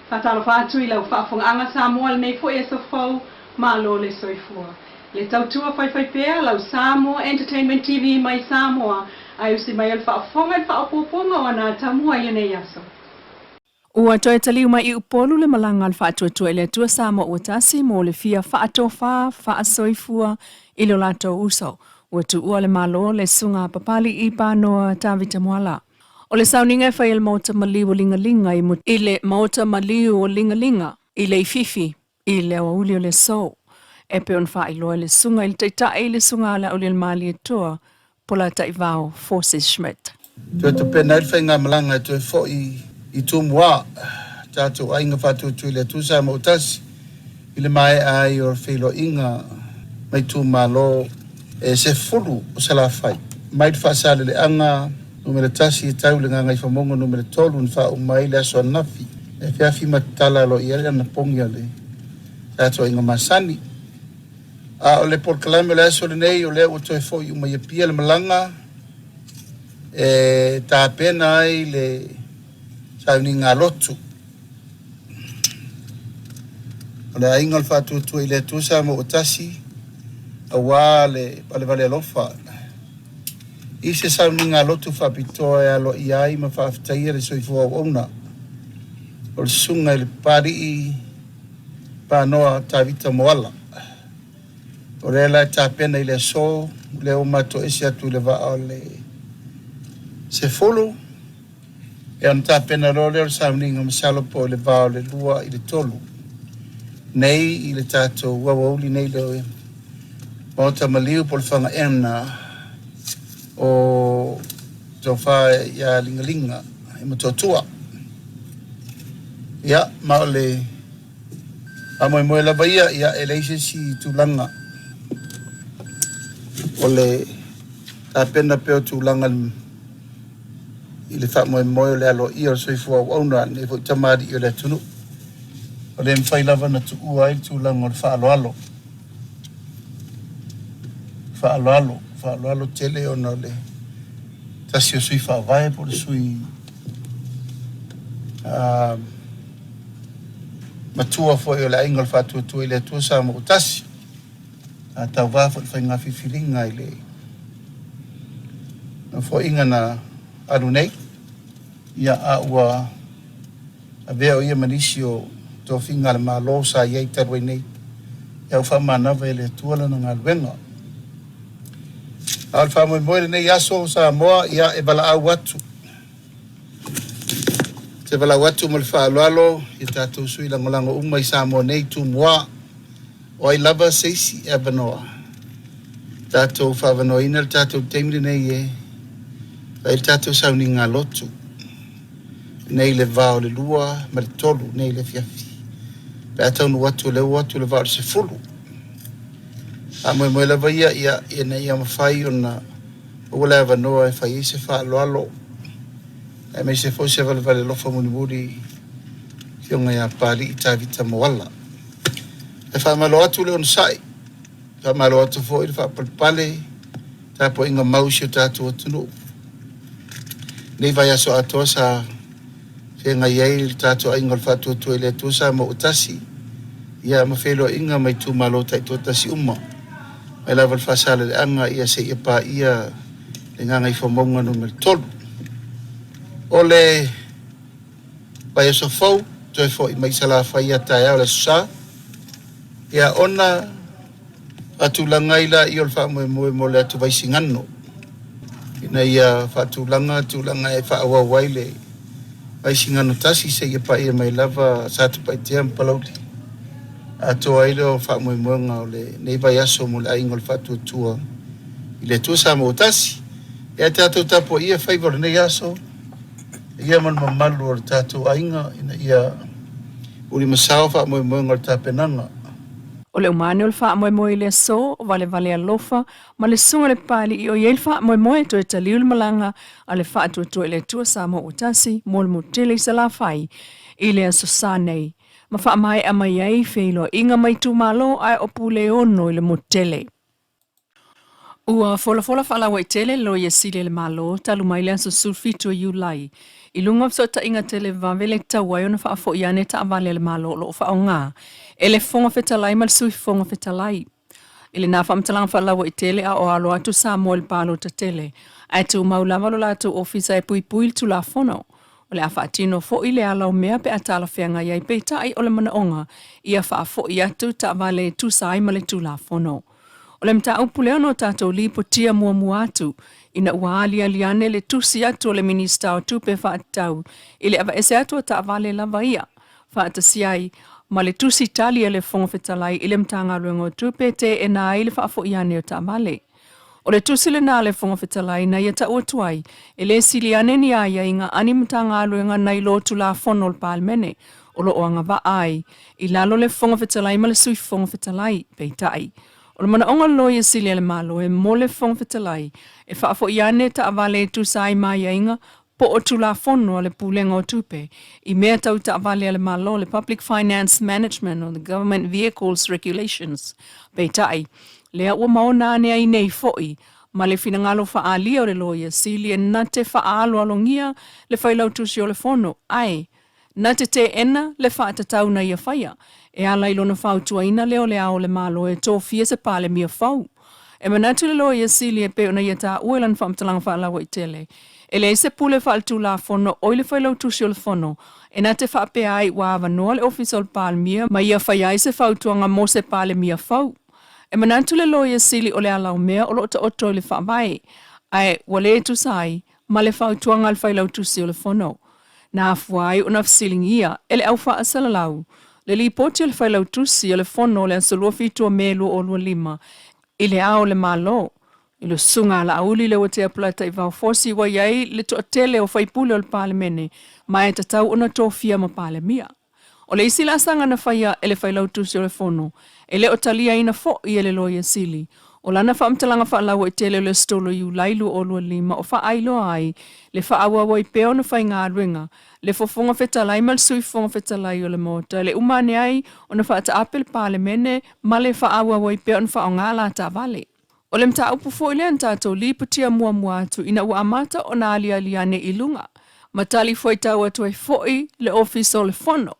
Faatalofa atu i lau faafogaaga Samoa lenei foi aso fou, malo le soifua. Le tautua faifaipea lau Samoa Entertainment TV mai Samoa ae usi mai o le faafofoga i le faaopoopoga o ana atamua i lenei aso. Ua toe taliu mai i Upolu le malaga a le Faatuatua i le Atua Samoa ua tasi mo le fia faatofa faasoifua i lo latou uso. Ua tuua le Malo le Susuga a Papali'i Panoa Tavita Moala. O le sauniga e fai e le Maota Maliu o Ligalinga i le Maota Maliu o Ligalinga i Leififi i le aoauli o le aso, e pei ona faailoa e le Susuga i le Taitai i le Susuga a Laaulialemalietoa Polataivao Fosi Schmidt. Toe tapena ai le faigamalaga e toe foi i Tumua, tatou aiga faatuatua i le Atua Samoa Tasi, i le maea ai o le feiloaiga ma itumalo e 10 o Salafai, mai le Faasaleleaga numera 1 e tau i le Gagaifomauga numera 3 na faauma ai le aso ananafi e afiafi ma tatala aloaia ai le anapogi a le tatou aiga masani. A o le polokalame o le aso lenei, o lea ua toe foi uma i Apia le malaga e tapena ai le sauniga lotu o le aiga o le Faatuatua i le Atua Samoa ua tasi, aua le valevale alofa i se sauniga lotu faapitoa e aloaia ai ma faafetaia le soifua auauna o le susuga i le Papali'i Panoa Tavita Moala. O lea la e tapena i le aso lea ua matou ese atu i le vaa o le 10, ia ona tapena loa lea o le sauniga masalo po o le va o le 2 i le 3 nei i le tatou aoauli nei le Maota Maliu po o le Fagaena o Tofa ia Ligalinga i Motootua. Ia, ma o le faamoemoe lava ia, ia e leai se isi tulaga o le tapena pea o tulaga i le faamoemoe o le aloaia o le soifua auauna a lenei foi tamalii o le atunuu. O le mafai lava ona tuua ai le tulaga o le faaaloalo. Faaaloalo, faaaloalo tele ona o le tasi o sui faavae po o le sui matua foi o le aiga o le Faatuatua i le Atua Samoa ua tasi. A tauva foi i le faiga filifiliga i le Nofoaiga na alu nei, ia a ua avea o ia ma nisi o tofiga a le Malo sa i ai talu ai nei, ia ua faamanava e le Atua lana galuega. A o le faamoemoe i lenei aso Samoa, ia e valaau atu, te valaau atu ma le faaaloalo i tatou sui lagolago uma i Samoa nei, Tumua, o ai lava se isi e avanoa, tatou faavanoaina le tatou taimi lenei e fai le tatou sauniga lotu nei le va o le 2 ma le 3 nei le afiafi. Pe a taunuu atu o lea ua atu le va o le 10. Faamoemoe lava ia ia ina ia mafai ona maua le avanoa e fai ai se faaaloalo aemaise foi se valevale alofa mulimuli i Afioga ia Papali'i Tavita Moala. E faamalo atu le onosai, faamalo atu foi le faapalepale tapuaiga mau i si o tatou atunuu. Nei vaiaso atoa sa feagai ai le tatou aiga o le Faatuatua i le Atua Samoa ua tasi, ia ma feiloaiga ma itumalo taitoatasi uma, mai lava i le Faasaleleaga ia seia paia le Gagaifomauga numera 3. O le vaiaso fou, toe foi mai Salafai ia taeao le Aso Sa, ia ona faatulaga ai laia o le faamoemoe mo le atu Vaisigano, ina ia faatulaga tulaga e faaauau ai le Vaisigano tasi seia paia mai lava Satupaitea ma Palauli. Atoa ai lea o faamoemoega o lenei vaiaso mo le aiga o le Faatuatua i le Atua Samoa tasi. Ia tatou tapuaia faiva o lenei aso, ia ma le mamalu o le tatou aiga ina ia ulimasao faamoemoega o le tapenaga. O le uma ane o le faamoemoe i le aso, valevale alofa ma le susuga i le Papali'i o i ai le faamoemoe e toe taliu le malaga a le Faatuatua i le Atua Samoa ua tasi mo le motu tele i Salafai i le Aso Sa nei ma faamaea mai ai feiloaiga ma itumalo ae o Puleono i le motu tele. Ua folafola faalauaitele le Loia Sili a le Malo talu mai le aso 17 o Iulai i luga o fesootaiga televave le tatau ai ona faafoi ane taavale a le Malo o lo o faaaoga e le Fofoga Fetalai ma le Sui Fofoga Fetalai. I lena faamatalaga faalauaitele a o alo atu Samoa i le palota tele, ae tumau lava lo latou ofisa e puipui le Tulafono. O le a faatino foi le ala o mea pe a talafeagai ai peitai o le manaoga ia faafoi atu taavale e tusa ai ma le Tulafono. O le mataupu lea na o tatou lipotia muamua atu ina ua aliali ane le tusi atu a le Minisita o Tupe faatatau i le aveese atu o taavale lava ia faatasi ai ma le tusi tali a le Fofoga Fetalai i le Matagaluega o Tupe e teena ai le faafoi ane o taavale. O le tusi lena a le Fofoga Fetalai na ia tau atu ai, e le sili ane ni aiaiga a ni Matagaluega nai lo Tulafono o le Palemene o lo o agavaa ai i lalo le Fofoga Fetalai ma le Sui Fofoga Fetalai. Peitai, o le manaoga o le Loia Sili a le Malo e mo le Fofoga Fetalai e faafoi ane taavale e tusa ai ma aiaiga po o Tulafono a le Pulega o Tupe i mea tau taavale a le Malo, le Public Finance Management or the Government Vehicles Regulations. Peitai, lea ua maona ane ai nei foi ma le finagalo faaalia o le Loia Sili e na te faaaloalogia le Failautusi o le Fono, ae na te teena le faatatau na ia faia e ala i lona fautuaina lea o Le Ao o le Malo e tofia se Palemia fou. E manatu le Loia Sili e pei ona ia taua i lana faamatalaga faalauaitele, e leai se pule faaletulafono oi le Failautusi o le Fono e na te faapea ai ua avanoa le Ofisa o le Palemia ma ia faia ai se fautuaga mo se Palemia fou. E manatu le Loia Sili o le ala o mea o lo o taoto i le Faavae, ae ua le tusa ai ma le fautuaga a le Failautusi o le Fono. Na afua ai ona fesiligia e le au faasalalau le lipoti a le Failautusi o le Fono o le aso 27 o Me 2025 i Le Ao o le Malo, i le Susuga a Laauli Leuatea Polataivao Fosi ua i ai le toatele o faipule o le Palemene ma e tatau ona tofia ma Palemia. O le isi laasaga na faia e le Failautusi o le Fono, e le o taliaina foi e le Loia Sili, o lana faamatalaga faalauaitele o le aso 3 o Iulai 2025 o faaailoa ai le faaauau ai pea ona faigaluega le Fofoga Fetalai ma le Sui Fofoga Fetalai o le Maota e le uma ane ai ona faataape le Palemene ma le faaauau ai pea ona faaaoga la taavale. O le mataupu foi lea na tatou lipotia muamua atu ina ua amata ona aliali ane i luga ma talifuaitau atu ai foi le Ofisa o le Fono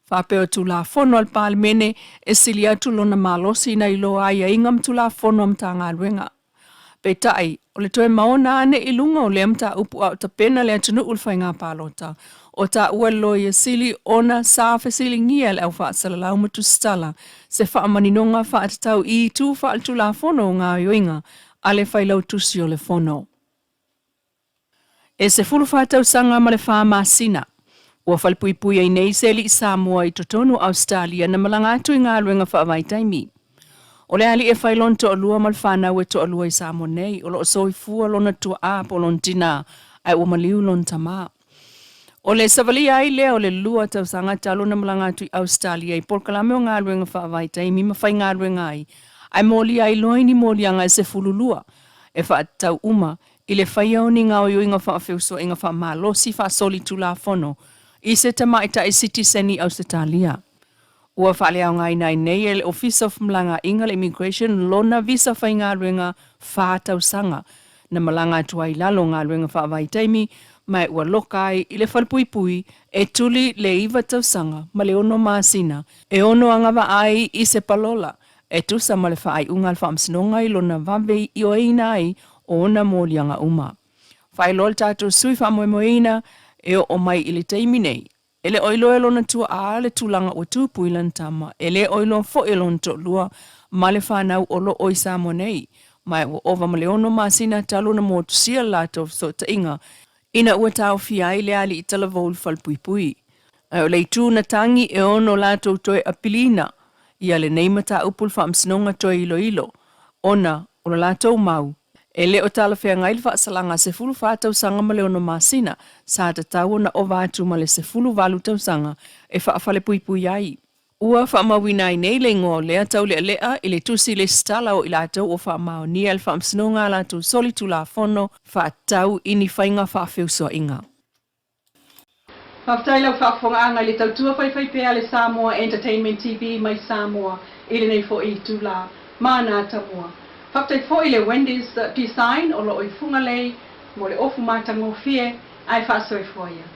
faapea o Tulafono a le Palemene e sili atu lona malosi nai lo aiaiga ma Tulafono a Matagaluega. Peitai, o le toe maona ane i luga o lea mataupu a o tapena le atunuu i le faiga palota, o taua e le Loia Sili ona sa fesiligia e le au faasalalau ma tusitala se faamaninoga faatatau i itu faaletulafono o gaoioiga a le Failautusi o le Fono. E 14 tausaga ma le fa masina ua falepuipui ai nei se alii Samoa i totonu o Ausetalia na malaga atu i galuega faavaitaimi. O le alii e fai lona toalua ma le fanau e toalua i Samoa nei, o lo o soifua lona tuaa po o lona tinā ae ua maliu lona tamā. O le savalia ai lea o le lua tausaga talu ona malaga atu i Ausetalia i polokalame o galuega faavaitaimi ma faigaluega ai, ae molia ai loa i ni moliaga e 12 e faatatau uma i le faia o ni gaoioiga faafeusuaiga faamalosi faasolitulafono i se tamaitai sitiseni Ausetalia. Ua faaleaogaina ai nei e le Ofisa o Femalagaaiga le Immigration lona visa faigaluega fa tausaga na malaga atu ai i lalo o galuega faavaitaimi ma ua loka ai i le falepuipui e tuli le iva tausaga ma le ono masina e ono agavaa ai i se palola e tusa ma le faaiuga a le Faamasinoga i lona vave ioeina ai o ona moliaga uma. Faailoa le tatou sui faamoemoeina e oo mai i le taimi nei, e le o iloa e lona tuaa le tulaga ua tupu i lana tama, e le o iloa foi e lona toalua ma le fanau o lo o i Samoa nei, ma ua ova ma le ono masina talu ona motusia le latou fesootaiga ina ua taofia ai le alii talavou i le falepuipui. Ae o le itu na tagi e ono latou toe apiliina ia lenei mataupu i le Faamasinoga toe iloilo, ona o le latou mau, e le o talafeagai le faasalaga 14 tausaga ma le ono masina sa tatau ona ova atu ma le 18 tausaga e faafalepuipui ai. Ua faamauina ai nei le igoa o lea taulealea i le tusi lesitala o i latou ua faamaonia e le Faamasinoga a latou solitulafono faatatau i ni faiga faafeusuaiga. Faafetai lau faafofogaaga i le tautua faifaipea a le Samoa Entertainment TV mai Samoa i lenei foi itula. Mana Tamua. Faafetai foi i le Wendy's Design o lo o i Fugalei mo le ofu matagofie ae faasoifua ia.